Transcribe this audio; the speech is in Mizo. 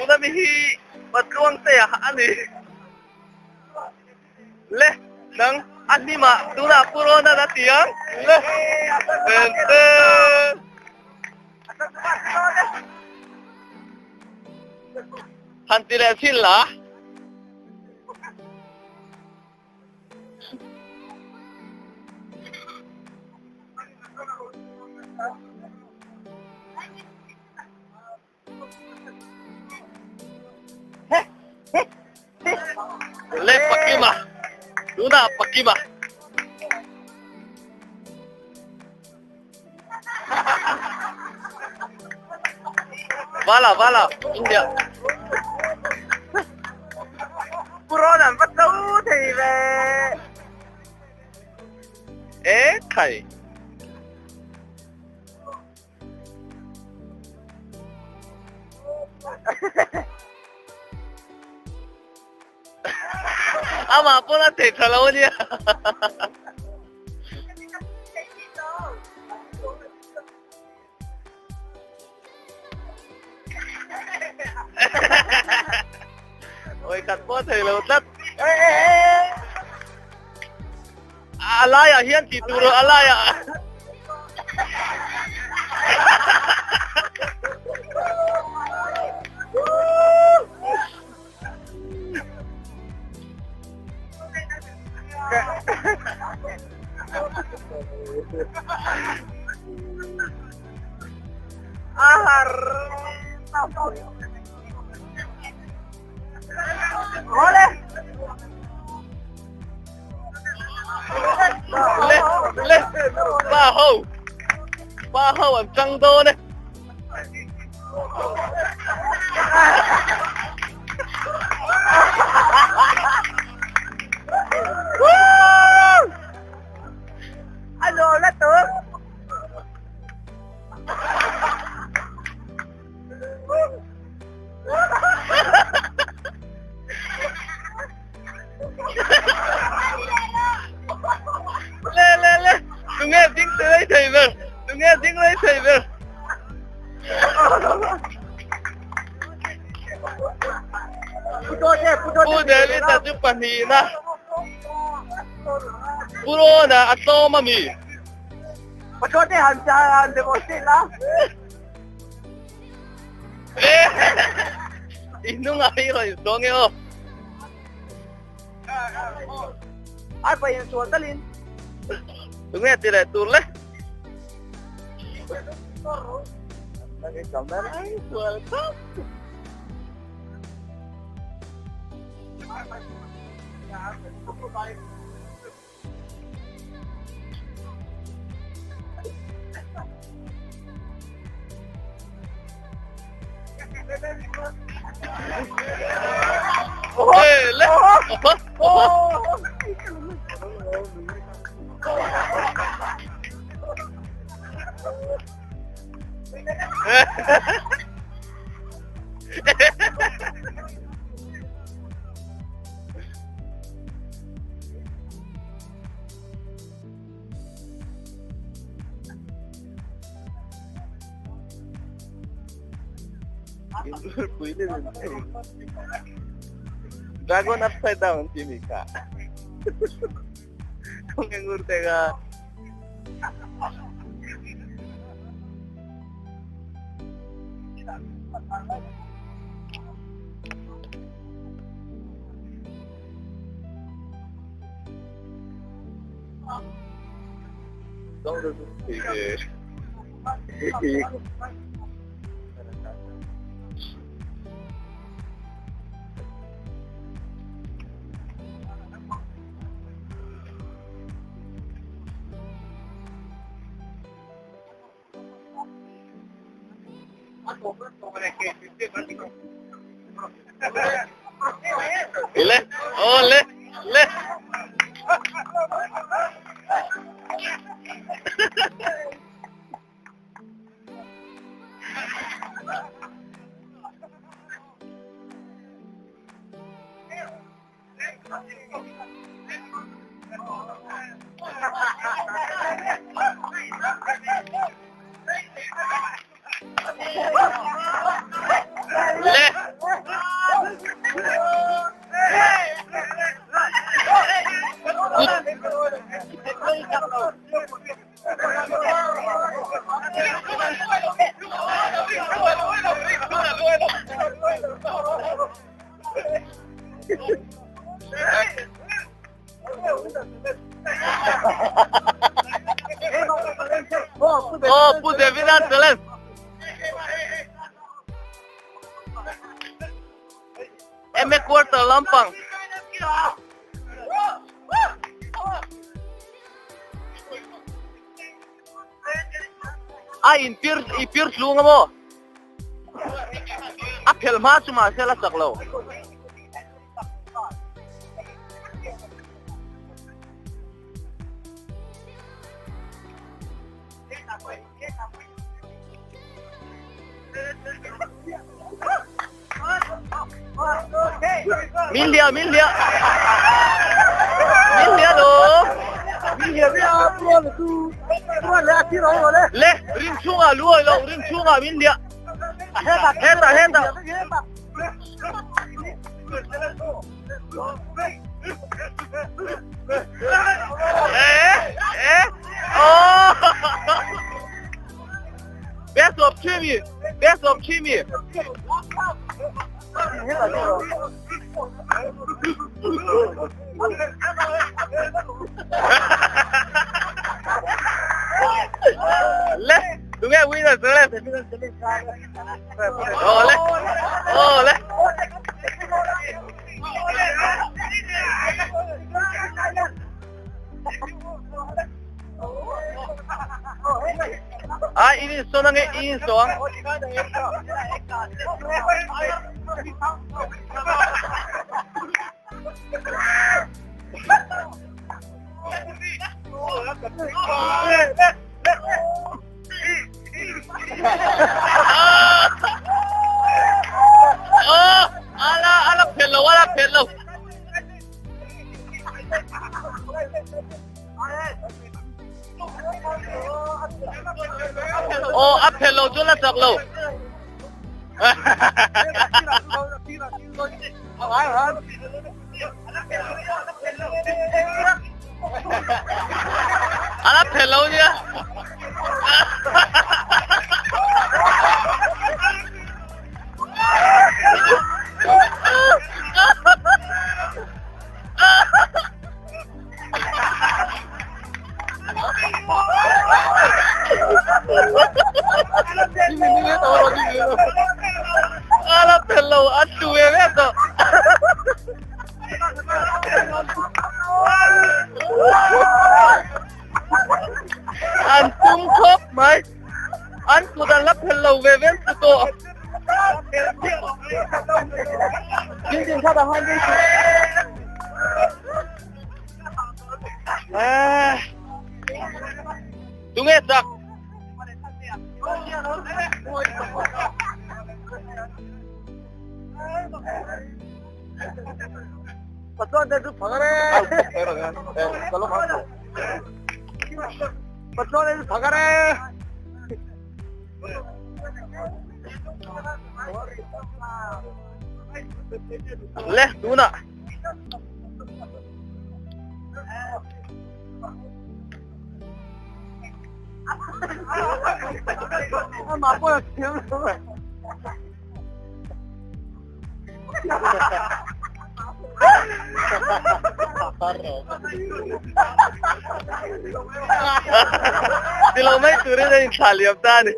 Tuna mi hi Patluangtea a ni. Le, nang a hnimah tunah Pu Ronan a ti ang. Le, Vente. Han ti leh thin la. Le Pakima tunah Pakima Vala vala India Purawn an va tlo thei ve. E khai. Amah pawn a thei tha lo ania. Oi khat pawh a thei lo tlat. A laiah hian tih tur a laiah. Le le pa ho pa ho an chang dawn e. Le le le tunge ding rei thei ber tunge ding rei thei ber. Pu David-a chu pahnihna Pu Rona a tlawm a mi. I hnungah hi rawn insawn nge aw. Ai pa insual talin. Tunge ti leh tur le. Dragon upside down tih mi kha. Kawng ngur te kha. Le, oh le, le. Le. Oh, Pu Devina challenge. MA quarter lampang. A in pir i pir tlung a maw? A phel hma chu mahse la chak lo. Min lia, min lia. Min lia lo. Min lia ria pro le tu. Pro le a ti ro le. Le, rin chunga luoi lo, rin chunga min lia. Heta, heta, heta. Eh, eh. Oh. Best of Chimmy, best of Chimmy. Le, tunge winner le. Oh le. Oh le. A in so na nge in so ang. Oh, ala ala phet lo ala phet lo. Oh, a phet lo chu la chak lo. Ala phet lo nia. Ala phet lo a tu ve ve to. An tum khawp mai. An kut an la phelh lo ve ve chu tawh. Tunge chak. Le tunah Tilo mai turin a inthlah liam ta a ni.